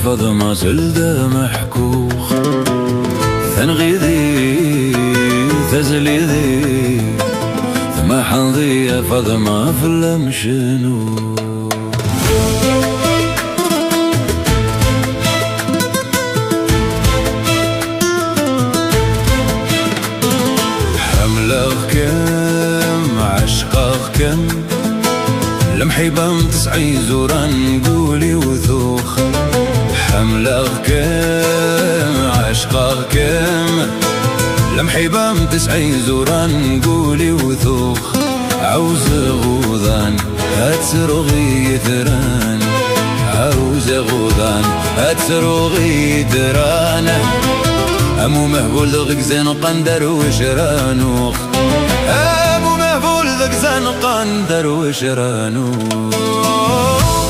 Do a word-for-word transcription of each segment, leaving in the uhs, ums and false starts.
Faḍma seld ameḥkux, tanɣidi, tazlidi, tmaḥeḍ-iyi a Faḍma fell-am cnu. Ḥemmleɣ-kem, ɛecqeɣ-kem, lemḥiba-m tesɛa izuran deg wul-iw tux. Ḥemmleɣ-kem, ɛecqeɣ-kem, lemḥiba-m tesɛa izuran deg wul-iw tux. Ɛawzeɣ uḍan, ad ttruɣ i yitran. Ɛawzeɣ uḍan, ad ttruɣ i yitran. Am umehbul deg zanqan derwec ranuɣ. Am umehbul deg zanqan derwec ranuɣ.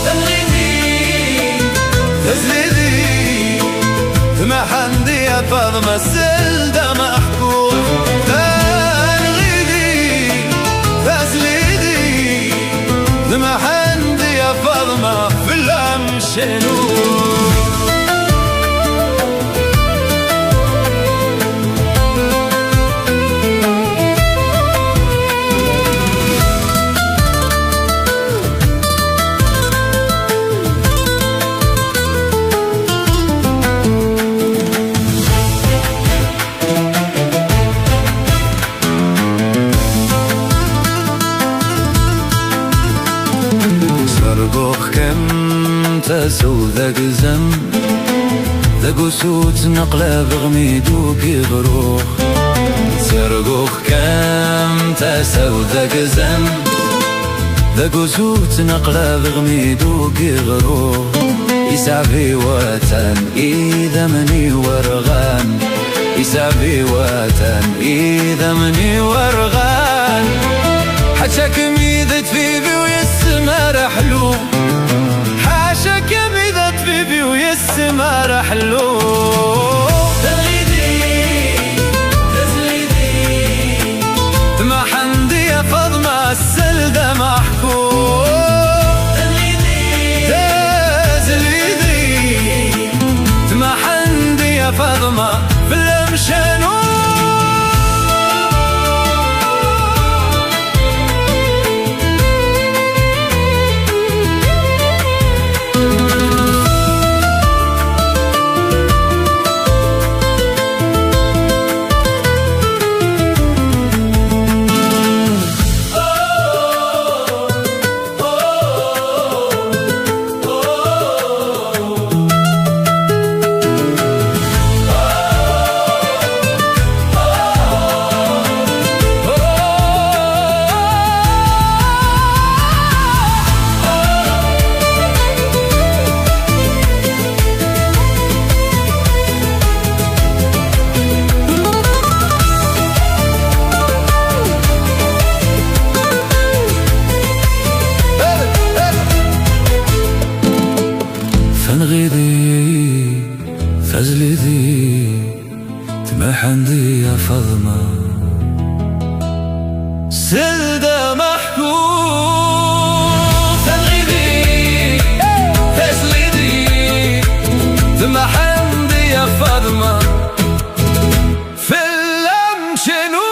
Tanɣidi, tazlidi, tmaḥandi a Faḍma seld ameḥkux. Tanɣidi, tazlidi, tmaḥandi a Faḍma fell-am cnu. Serguɣ-kem tasa-w d agzam, deg usu ttnaqlabeɣ mi d-ukiɣ ruɣ. Serguɣ-kem tasa-w d agzam, deg usu ttnaqlabeɣ mi d-ukiɣ ruɣ. Isɛef-iw atan idammen-iw rɣan. Isɛef-iw atan idammen-iw rɣan. Ḥaca-kem i d atbibi-w, yes-m ara ḥluɣ. Ḥaca-kem i d atbibi-w, yes-m ara ḥluɣ. Tanɣidi, tazlidi, tmaḥendi a Faḍma seld ameḥkux. Tanɣidi, tazlidi, tmaḥendi a Faḍma fell-am cnu. Tanɣidi, tazlidi, tmaḥendi a Faḍma seld ameḥkux. Tanɣidi, tazlidi, tmaḥendi a Faḍma fell-am cnu.